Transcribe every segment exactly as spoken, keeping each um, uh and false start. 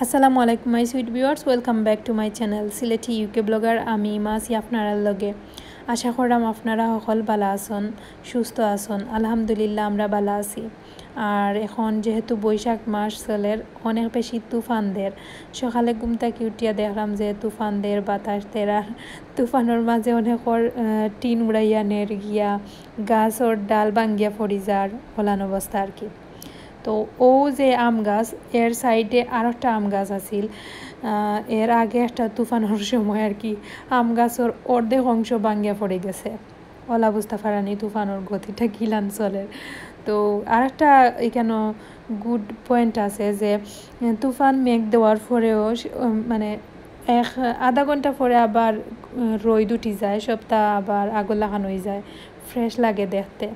আসসালামু আলাইকুম my sweet viewers, welcome back to my channel Sylheti UK blogger. আমি ইমা আছি আপনারার লগে। আশা করলাম আপনারা সকল ভালা আছইন, সুস্থ আছইন। আলহামদুলিল্লাহ, আমরা ভালা আছি। আর এখন যেহেতু বৈশাখ মাস চলের, অনেক বেশি তুফান দের। সকালে ঘুম থাকি উঠিয়া দেখলাম যে তুফান দের, বাতাস দের, আর তুফানর মাঝে অনেকর, আহ, টিন উড়াইয়া নের গিয়া, গাছর ডাল ভাঙ্গিয়া পড়ি যার, অলান অবস্থা আর কি। তো ও যে আম গাছ, এর সাইডে আর একটা আম গাছ আছিল। আহ, এর আগে একটা তুফানর সময় আর কি, আম গাছর অর্ধেক অংশ ভাঙ্গিয়া পড়ি গেছে। অলা বুঝতা পাররা নি তুফানর গতিটা কিলান চলের। তো আর একটা এখানো গুড পয়েন্ট আছে যে, উম, তুফান মেঘ দেওয়ার পরেও স-, উম, মানে এক আধা ঘন্টা পরে আবার, উম, রইদ উঠি যায়, সবটা আবার আগর লাখান অই যায়, ফ্রেশ লাগে দেখতে।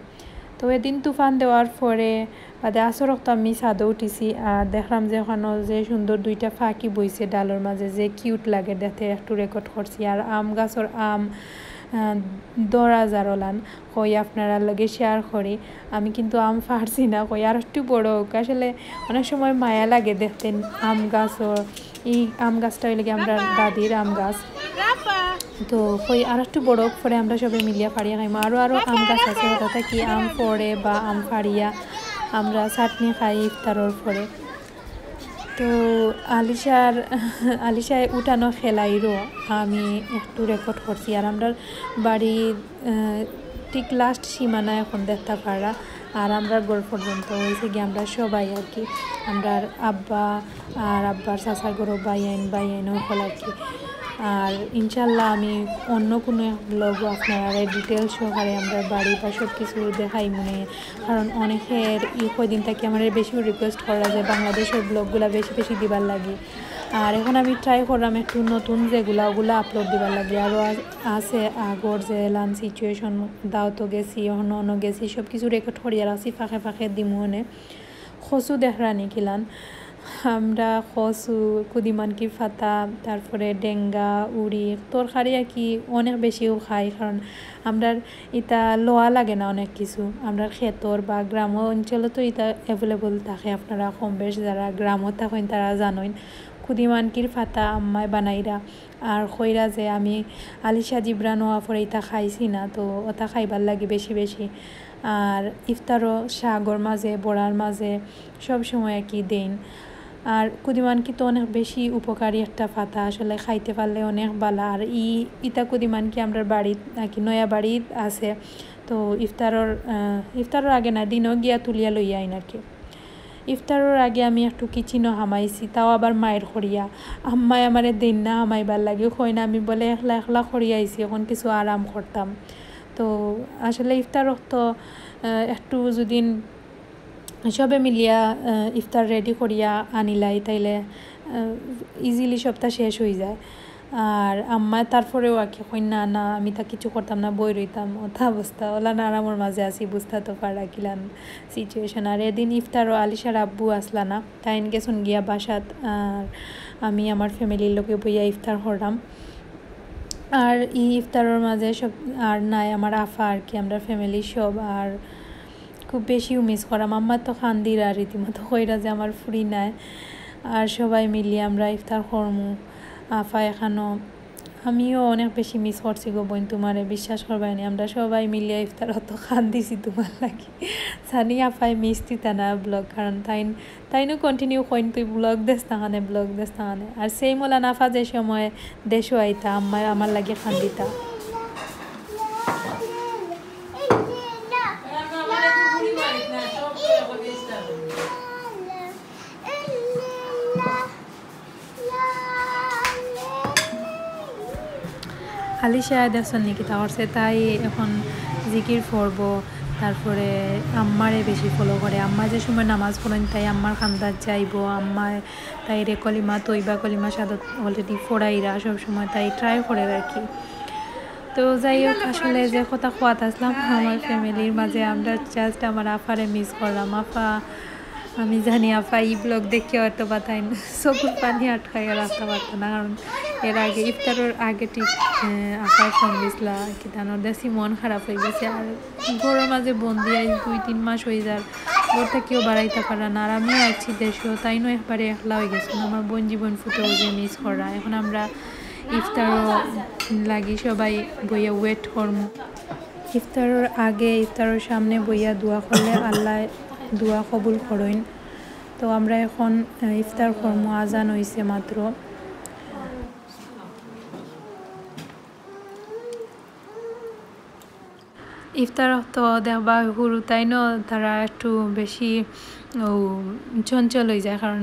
তো এদিন তুফান দেওয়ার পরে বাদে আসর অক্ত আমি ছাদো উঠিছি, আর দেখলাম যে ওখানো যে সুন্দর দুইটা পাখি বইছে ডালর মাঝে, যে কিউট লাগে দেখতে, একটু রেকর্ড করছি। আর আম গাছর আম, আহ, ধরা যার অলান, কই আপনারার লগে শেয়ার করি। আমি কিন্তু আম পারছি না, কই আর একটু বড় অউক। আসলে অনেক সময় মায়া লাগে দেখতে আম গাছর। এই আম গাছটা অইলো গিয়া আমরার দাদির আম গাছ। তো কই আর একটু বড় অউক, পরে আমরা সবে মিলিয়া পারিয়া খাইমু। আরও আরও আম গাছ আছে, ওটা থাকি আম পরে বা আম পারিয়া আমরা চাটনি খাই ইফতারর পরে। তো আলিশার, আলিশায় উঠানো খেলাইরও আমি একটু রেকর্ড করছি। আর আমরার বাড়ির, আহ, ঠিক লাস্ট সীমানা এখন দেখতা পাররা। আর আমরার ঘর পর্যন্ত অইছে গিয়া আমরা সবাই আর কি, আমরার আব্বা আর আব্বার চাচার ঘরর ভাইয়াইন, ভাইয়াইন সকল আর কি। আর ইনশাল্লাহ আমি অন্য কুনু এক ব্লগও আপনারারে ডিটেইলস সহকারে আমরার বাড়ি বা সব কিছু দেখাইমুনে, কারণ অনেকের ই কয়দিন থাকি আমারে বেশি রিকোয়েস্ট কররা যে বাংলাদেশর ব্লগগুলা বেশি বেশি দিবার লাগি। আর এখন আমি ট্রাই করলাম একটু নতুন যেগুলা, ওগুলা আপলোড দিবার লাগি। আরও আ-, আছে আগর যে লান সিচুয়েশন, দাওতো গেছি, অন্য অন্য গেছি, সব কিছু রেকর্ড করিয়া রাখছি, ফাঁকে ফাঁকে দিমু অনে। কচু দেখরা নি কিলান, আমরা কচু, কুদিমানকির পাতা, তারপরে ডেঙ্গা, উড়ি, তরকারি আর কি অনেক বেশিও খাই, কারণ আমরার ইতা লওয়া লাগে না অনেক কিছু। আমরার খেতর বা গ্রাম অঞ্চলো তো ইতা অ্যাভেলেবল থাকে, আপনারা কম বেশ যারা গ্রামো থাকইন তারা জানইন। কুদিমানকির পাতা আম্মায় বানাইরা, আর কইরা যে আমি আলিশা জিব্রান অওয়া পরে ইতা খাইছি না, তো ওটা খাইবার লাগি বেশি বেশি। আর ইফতারও শাকর মাঝে, বড়ার মাঝে সব সময় আর কি দেইন। আর কুদিমানকি তো অনেক বেশি উপকারী একটা পাতা, আসলে খাইতে পারলে অনেক ভালা। আর ই, ইতা কুদিমানকি আমরার বাড়িত আর কি, নয়া বাড়িত আছে। তো ইফতারর, আহ, ইফতারর আগে না, দিনও গিয়া তুলিয়া লইয়া আইন আর কি। ইফতারর আগে আমি একটু কিচেনও হামাইছি, তাও আবার মাইর করিয়া। আম্মায় আমারে দেইন না হামাইবার লাগি, কইন আমি বলে একলা একলা করিয়া আইছি, এখন কিছু আরাম করতাম। তো আসলে ইফতার অক্ত, আহ, একটু যদি সবে মিলিয়া, আহ, ইফতার রেডি করিয়া আনিলাই, তাইলে, আহ, ইজিলি সবটা শেষ অই যায়। আর আম্মায় তারপরেও আর কি কইন, "না, না, আমি তা কিছু করতাম না, বই রইতাম।" ওটা অবস্থা, ওলা না আরামর মাঝে আছি, বুঝতা তো পাররা কিলান সিচুয়েশন। আর এদিন ইফতারও আলিশার আব্বু আসলা না, তাইন গেছইন গিয়া বাসাত। আর আমি আমার ফ্যামিলির লগে বইয়া ইফতার করলাম। আর ই ইফতারর মাঝে সব আর নাই আমার আফা আর কি, আমরা ফ্যামিলি সব। আর খুব বেশিও মিস করাম। আম্মা তো কান্দিরা আর রীতিমতো কইরা যে আমার ফুরি নাই। আর সবাই মিলি আমরা ইফতার করমু। আফা এখানো, আমিও অনেক বেশি মিস করছি গো বইন তুমারে, বিশ্বাস করবায় নি। আমরা সবাই মিলিয়া ইফতারো তো কান্দিছি তুমার লাগি। জানি আফায় মিস দিতা না ব্লগ, কারণ তাইন, তাইনও কন্টিনিউ কইন, "তুই ব্লগ দেস না কানে, ব্লগ দেস না কানে।" আর সেই মোলান আফা যে সময় দেশো আইতা, আম্মায় আমার লাগি কান্দিতা। আলিশা দেখছইন নি কিতা করছে, তাই এখন জিকির পড়বো, তারপরে আম্মারে বেশি ফলো করে। আম্মা যে সময় নামাজ পড়ইন, তাই আম্মার কান্দাত যাইবো, আম্মা তাই রে কলিমা, তৈবা কলিমা, শাহাদত already পড়াইরা, সব সময় তাই ট্রাই করে আর কি। তো যাই হোক, আসলে যে কথা কওয়াত আসলাম, আমার ফ্যামিলির মাঝে আমরা জাস্ট আমার আফারে মিস করলাম। আফা, আমি জানি আফা ই ব্লগ দেখিয়া হয়তো বা তাইন চকুর পানি আটকাইয়া রাখতা পারতা না, কারণ এর আগে ইফতারর আগে ঠিক, আহ, আফায় ফোন দিছলা, কিতা নর দেশি মন খারাপ অই গেছে। আর ঘরর মাঝে বন্দি আইজ দুই তিন মাস অই যার, ঘর থাকিও বাড়াইতা পারা না। আর আমিও আছি দেশো, তাইনও একবারে একলা অইগেছইন। আমার বোন জীবন ফুটো যে মিস করা। এখন আমরা ইফতারও লাগি সবাই বইয়া ওয়েট করমু। ইফতারর আগে, ইফতারর সামনে বইয়া দোয়া করলে আল্লায় দোয়া কবুল করইন। তো আমরা এখন, আহ, ইফতার করমু, আজান অইছে মাত্র। ইফতার তো দেখবা হুরুতাইনও তারা একটু বেশি ও চঞ্চল অইযায়, কারণ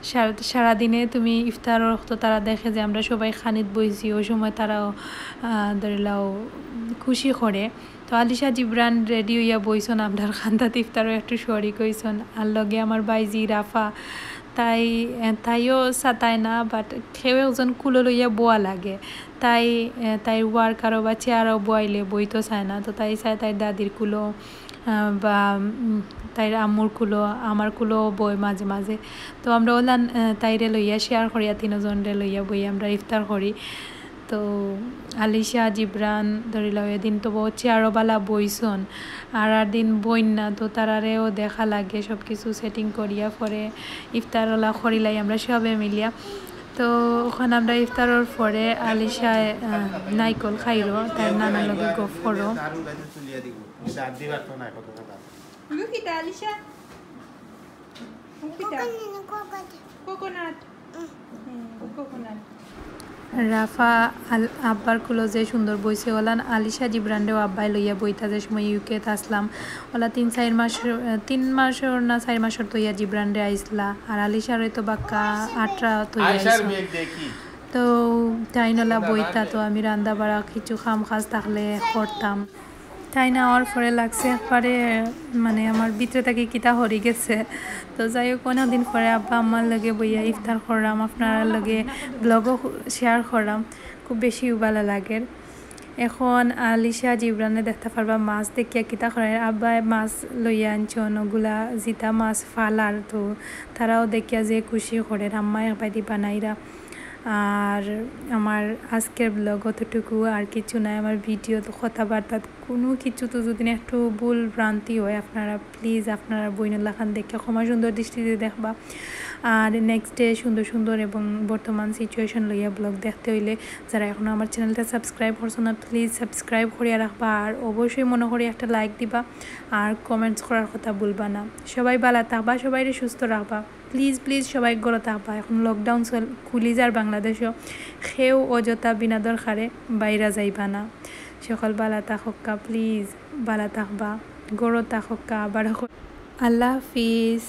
সারা, সারাদিনে তুমি ইফতারর তো তারা দেখে যে আমরা সবাই খানিত বইছি, ওই সময় তারাও, আহ, ধরিলাও খুশি করে। তো আলিশা জিবরান রেডি অইয়া বইছইন, আমরার কান্দাত ইফতারও একটু শরিক অইছইন। আর লগে আমার বাইজি রাফা, তাই, এ, তাইও সাতায় না, but কেউ একজন কুলো লইয়া বওয়া লাগে। তাই, এ, তাইর ওয়ার্কারও বা চেয়ারও বওয়াইলে বইতো চায় না, তো তাই চায় তাইর দাদির কুলো, আহ, বা, উম, তাইর আম্মুর কুলো, আমার কুলো বয় মাঝে মাঝে। তো আমরা ওলান, আহ, তাইরে লইয়া শেয়ার করিয়া, তিনজনরে লইয়া বই আমরা ইফতার করি। তো আলিশা জিবরান ধরিলাও এদিন তো বহুত চেয়ারও বালা বইছইন, আর আর দিন বইন না, তো তারারেও দেখা লাগে সব কিছু সেটিং করিয়া পরে ইফতার ওলা করিলাই আমরা সবে মিলিয়া। তো ওখানে আমরা ইফতারর পরে আলিশায়, আহ, নাইকল খাইরো, তার নানার লগে গফ করো। কোকোনাট। রাফা আল-, আব্বার কুলো যে সুন্দর বইছে ওলান আলিশা জিবরানরেও আব্বায় লইয়া বইতা, যে সময় ইউকেত আসলাম। ওলা তিন চাইর মাস, তিন মাসর না চাইর মাসর তো ইয়া জিবরানরে আইসলা। আর আলিশারে তো বাক্কা আটরা তো ইয়া আইসলা। তো তাইন ওলা বইতা, তো আমি রান্দা বাড়া কিছু কাম কাজ থাকলে করতাম। তাইন আওয়ার পরে লাগছে একবারে, মানে, আমার ভিতরে থাকি কিতা হরি গেছে। তো যাই হোক, অনেকদিন পরে আব্বা আম্মার লগে বইয়া ইফতার করলাম, আপনারার লগে ব্লগও শেয়ার করলাম, খুব বেশি ভালা লাগের। এখন আলিশা জিবরানে দেখতা পারবা মাছ দেখিয়া কিতা করের, আব্বায় মাছ লইয়া আনছইন, ওগুলা জিতা মাছ ফালার, তো তারাও দেখিয়া যে খুশি করের, আম্মা একবাদি বানাইরা। আর আমার আজকের ব্লগ অতটুকু, আর কিছু নাই। আমার ভিডিওত কথাবার্তাত কুনু কিছুত যদি না একটু ভুল ভ্রান্তি হয়, আপনারা প্লিজ আপনারার বইনর লাখান দেখে ক্ষমা সুন্দর দৃষ্টিতে দেখবা। আর নেক্সট ডে সুন্দর সুন্দর এবং বর্তমান সিচুয়েশন লইয়া ব্লগ দেখতে অইলে যারা এখনো আমার চ্যানেলটা সাবস্ক্রাইব করছো না, প্লিজ সাবস্ক্রাইব করিয়া রাখবা। আর অবশ্যই মনো করি একটা লাইক দিবা, আর কমেন্টস করার কথা ভুলবা না। সবাই ভালা থাকবা, সবাইরে সুস্থ রাখবা। প্লিজ, প্লিজ সবাই ঘরো থাকবা। এখন লকডাউন চল-, খুলি যার বাংলাদেশও, কেউ অযথা বিনা দরকারে বাইরা যাইবা না। সকল ভালা থাকউক্কা, প্লিজ ভালা থাকবা, ঘরো থাকউক্কা। আবার হ-, আল্লাহ হাফিজ।